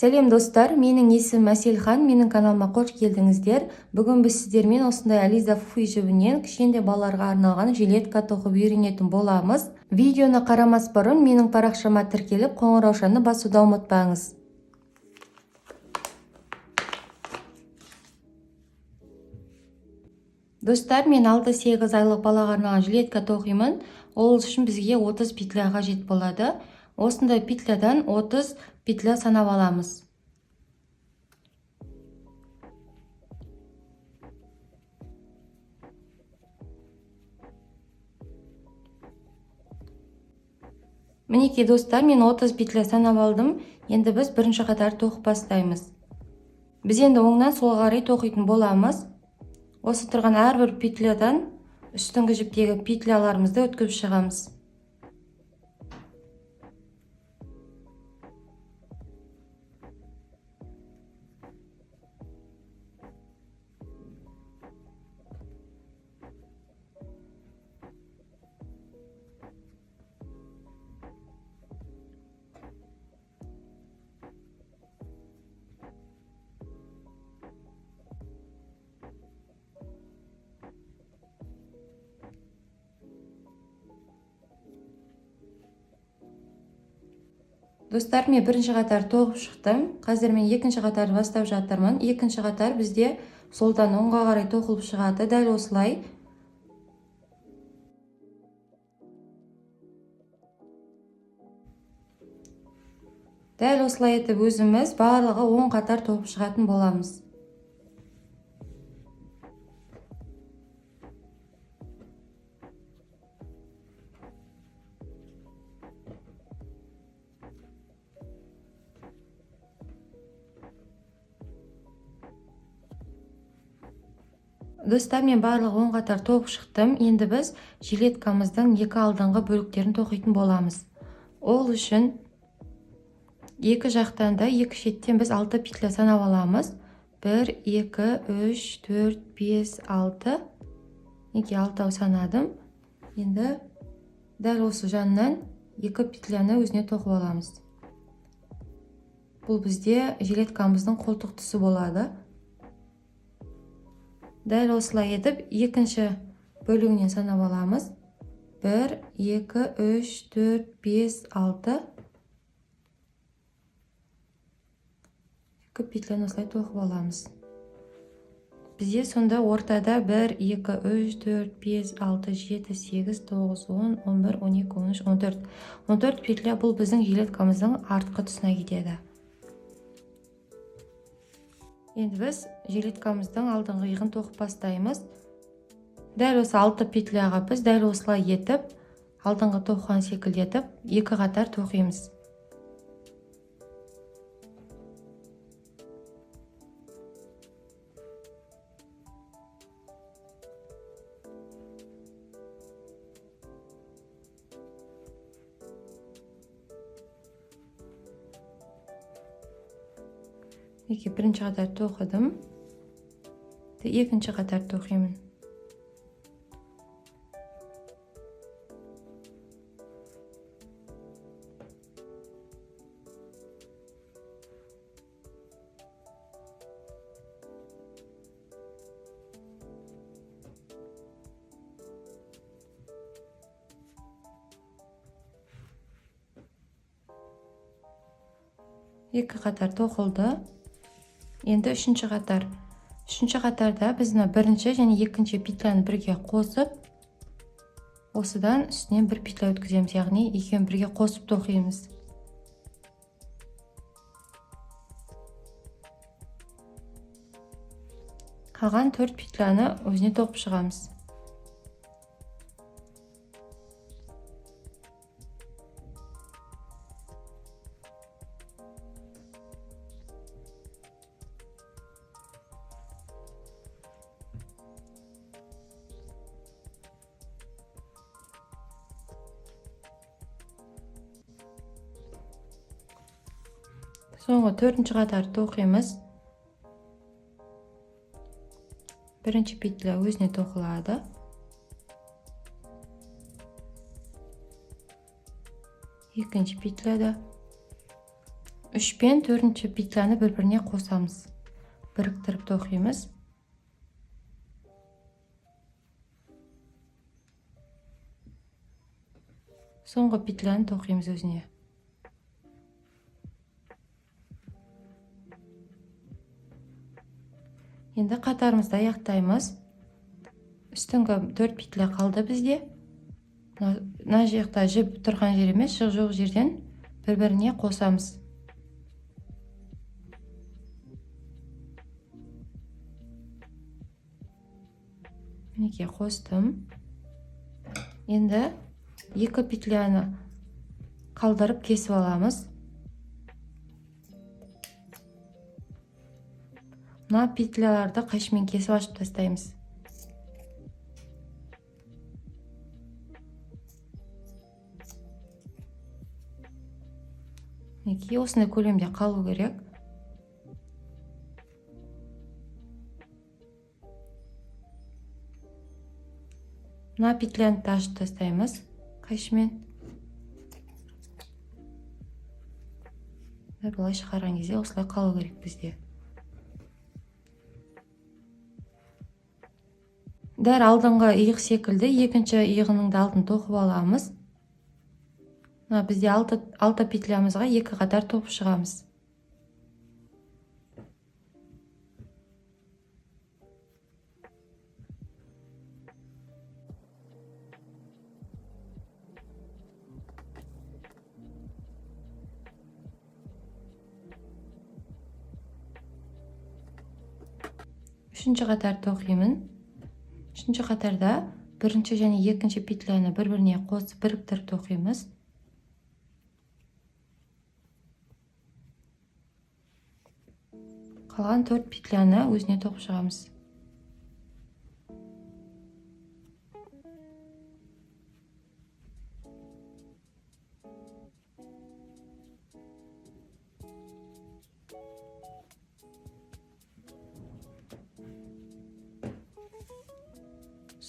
Сәлем, достар! Менің есімім Әселхан, менің каналыма қош келдіңіздер. Бүгін біз сіздермен осындай Ализа Фуфи жібінен кішкентай балаларға арналған жилетка тоқып үйренетін боламыз. Видеоны қарамас бұрын менің парақшама тіркеліп, қоңыраушаны басуды ұмытпаңыз. Достар, мен 6-8 айлық балаға арналған жилетка тоқимын. Ол үшін бізге 30 петля қажет болады. Осындай петлядан 30 петля санап аламыз. Мінекей, достар, мен 30 петля санап алдым. Енді біз бірінші қатар тоқып бастаймыз. Біз енді оңнан солға қарай тоқитын боламыз. Осы тұрған әрбір петлядан үстіңгі жіптегі петляларымызды өткізіп шығамыз. Достар, мен бірінші қатар тоқып шықтым. Қазір мен екінші қатарды бастап жатырмын. Екінші қатар бізде солдан оңға қарай тоқылып шығады, дәл осылай. Дәл осылай етіп өзіміз барлығы 10 қатар тоқып шығатын боламыз. Достар, мен барлығы 10 қатар тоқып шықтым. Енді біз жилеткамыздың екі алдыңғы бөліктерін тоқитын боламыз. Ол үшін екі жақтан да, екі шеттен біз 6 петля санап аламыз. 1, 2, 3, 4, 5, 6. Неге 6 санадым? Енді дәл осы жанынан 2 петляны өзіне тоқып аламыз. Бұл бізде жилеткамыздың қолтық тұсы болады. Дәл осылай етіп екінші бөлігінен санап аламыз. 1, 2, 3, 4, 5, 6. Екі петляны осылай тоқып аламыз. Бізде сонда ортада 1, 2, 3, 4, 5, 6, 7, 8, 9, 10, 11, 12, 13, 14. 14 петля бұл біздің жилеткамыздың артқы тұсына кетеді. Енді біз жилеткамыздың алдыңғы иығын тоқып бастаймыз. Дәл осы 6 петляға біз дәл осылай етіп, алдыңғы тоқыған секілді етіп, екі қатар тоқимыз. Мінекей, бірінші қатар тоқыдым. Екінші қатар тоқимын. Екі қатар тоқылды. Енді үшінші қатар. Үшінші қатарда біз мына бірінші және екінші петляны бірге қосып, осыдан үстінен бір петля өткіземіз, яғни екеуін бірге қосып тоқимыз. Қалған 4 петляны өзіне тоқып шығамыз. Соңғы төртінші қатар тоқимыз. Бірінші петля өзіне тоқылады. Екінші петляда, 3 пен 4-ші петляны бір-біріне қосамыз. Біріктіріп тоқимыз. Соңғы петляны тоқимыз өзіне. Енді қатарымызды аяқтаймыз. Үстіңгі 4 петля қалды бізде. Мына жақта жіп тұрған жер емес, жіп жоқ жерден бір-біріне қосамыз. Мінекей қостым. Енді 2 петляны қалдырып кесіп аламыз. Мына петляларды қайшымен кесіп ашып тастаймыз. Мінекей осындай көлемде қалу керек. Мына петляны да ашып тастаймыз қайшымен. Былай шығарған кезде осылай қалу керек бізде. Дәл алдыңғы иық секілді екінші иығының да алдын тоқып аламыз. Мына бізде 6 петлямызға 2 қатар тоқып шығамыз. Үшінші қатар тоқимын. Үшінші қатарда бірінші және екінші петляны бір-біріне қосып біріктіріп тоқимыз. Қалған 4 петляны өзіне тоқып шығамыз.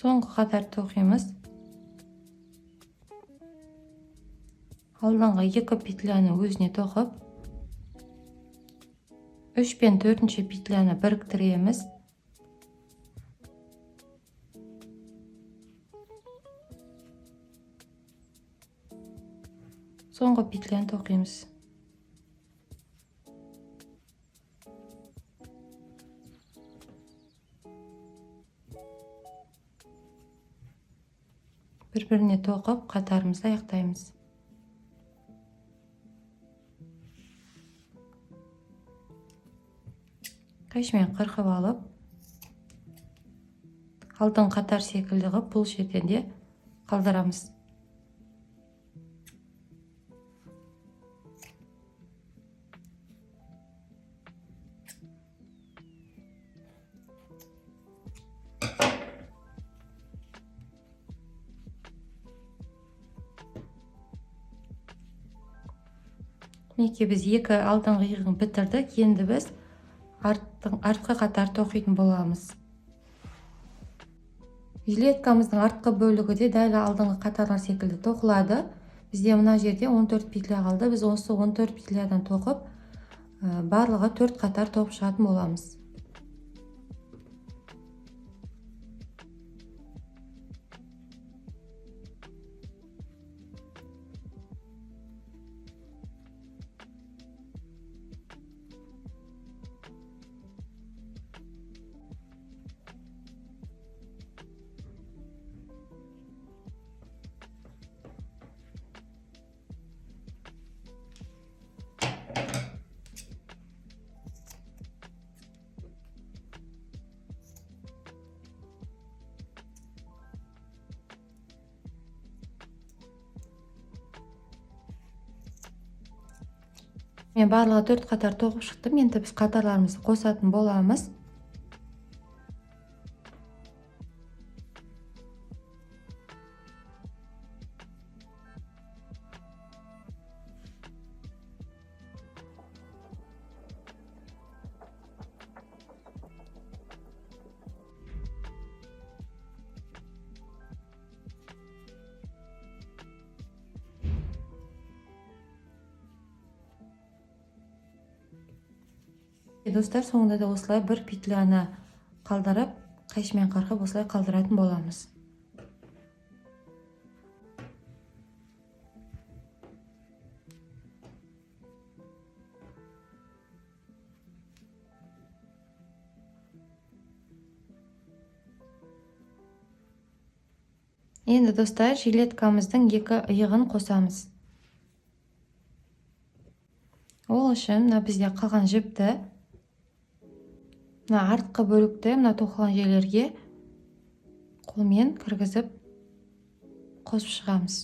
Соңғы қатар тоқимыз. Алдыңғы 2 петляны өзіне тоқып, 3 пен 4-ші петляны біріктіреміз. Соңғы петляны тоқимыз. Бір-біріне тоқып, қатарымызды аяқтаймыз. Қайшымен қырқып алып, алдыңғы қатар секілді қылып бұл жерден де қалдырамыз. Мінекей біз 2 алдыңғы иығын бітірдік. Енді біз артқы қатар тоқитын боламыз. Жилеткамыздың артқы бөлігі де дәл алдыңғы қатарлар секілді тоқылады. Бізде мына жерде 14 петля қалды. Біз осы 14 петлядан тоқып, барлығы 4 қатар тоқып шығатын боламыз. Мен барлығы 4 қатар тоқып шықтым. Енді біз қатарларымызды қосатын боламыз. Достар, соңында да осылай бір петляны қалдырып, қайшымен қырқып осылай қалдыратын боламыз. Енді достар, жилеткамыздың екі иығын қосамыз. Ол үшін мына бізде қалған жіпті, мына артқы бөлікті мына тоқылған жерлерге қолмен кіргізіп қосып шығамыз.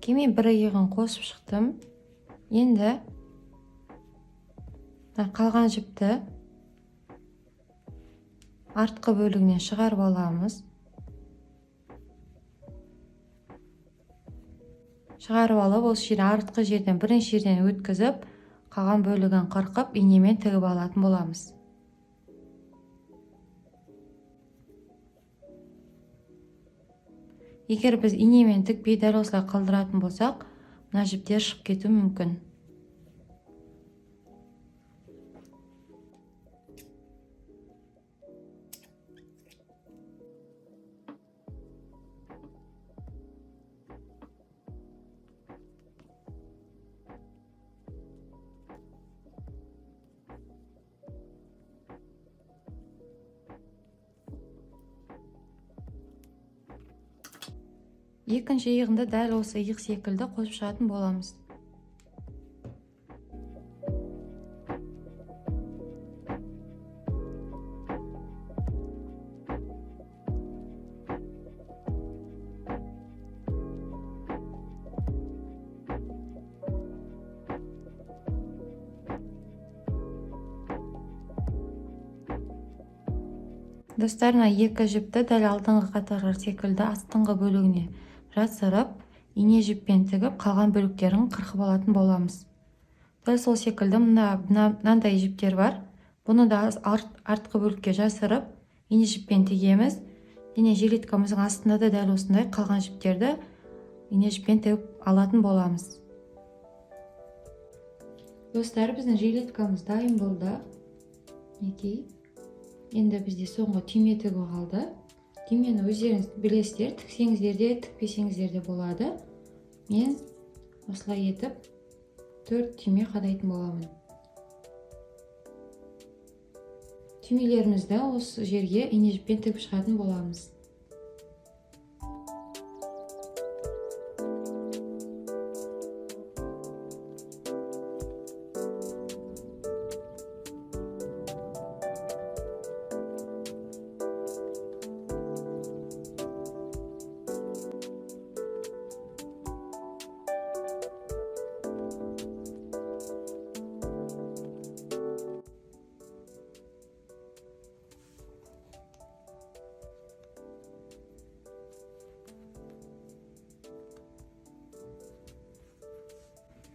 Мен бір иығын қосып шықтым. Енді қалған жіпті артқы бөлігінен шығарып аламыз. Шығарып алып, осы жерден артқы жерден бірінші жерден өткізіп, қалған бөлігін қырқып, инемен тігіп алатын боламыз. Егер біз инемен тікпей дәл осылай қалдыратын болсақ, мына жіптер шығып кетуі мүмкін. Екінші иығында дәл осы иық секілді қосып шығатын боламыз. Достар, мына екі жіпті дәл алдыңғы қатарлар секілді астыңғы бөлігіне жасырып, ине жіппен тігіп, қалған бөліктерін қырқып алатын боламыз. Дәл сол секілді мынандай жіптер бар. Бұны да артқы бөлікке жасырып, ине жіппен тігеміз. Және жилеткамыздың астында да дәл осындай қалған жіптерді ине жіппен тігіп алатын боламыз. Достар, біздің жилеткамыз дайын болды. Мінекей. Енді бізде соңғы түйме тігу қалды. Түймені өздеріңіз білесіздер, тіксеңіздер де, тікпесеңіздер де болады. Мен осылай етіп 4 түйме қадайтын боламын. Түймелерімізді осы жерге ине жіппен тігіп шығатын боламыз.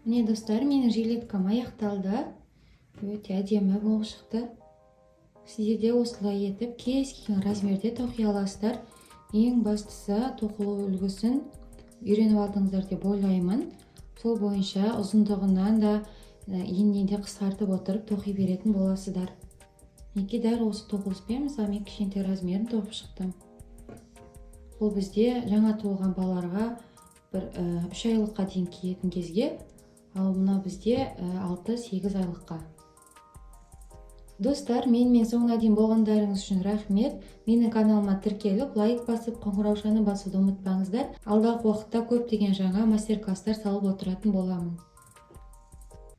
Міне достар, менің жилеткам аяқталды. Өте әдемі болып шықты. Сіздер де осылай етіп кез келген размерде тоқи аласыздар. Ең бастысы тоқылу үлгісін үйреніп алдыңыздар деп ойлаймын. Сол бойынша ұзындығынан да, енінен де қысқартып отырып тоқи беретін боласыздар. Мінекей дәл осы тоқылыспен мысалы мен кішкентай размерін тоқып шықтым. Бұл бізде жаңа туылған балаларға бір 3 айлыққа дейін киетін кезге, ал мына бізде 6-8 айлыққа. Достар, менімен соңына дейін болғандарыңыз үшін рахмет. Менің каналыма тіркеліп, лайк басып, қоңыраушаны басуды ұмытпаңыздар. Алдағы уақытта көптеген жаңа мастер класстар салып отыратын боламын.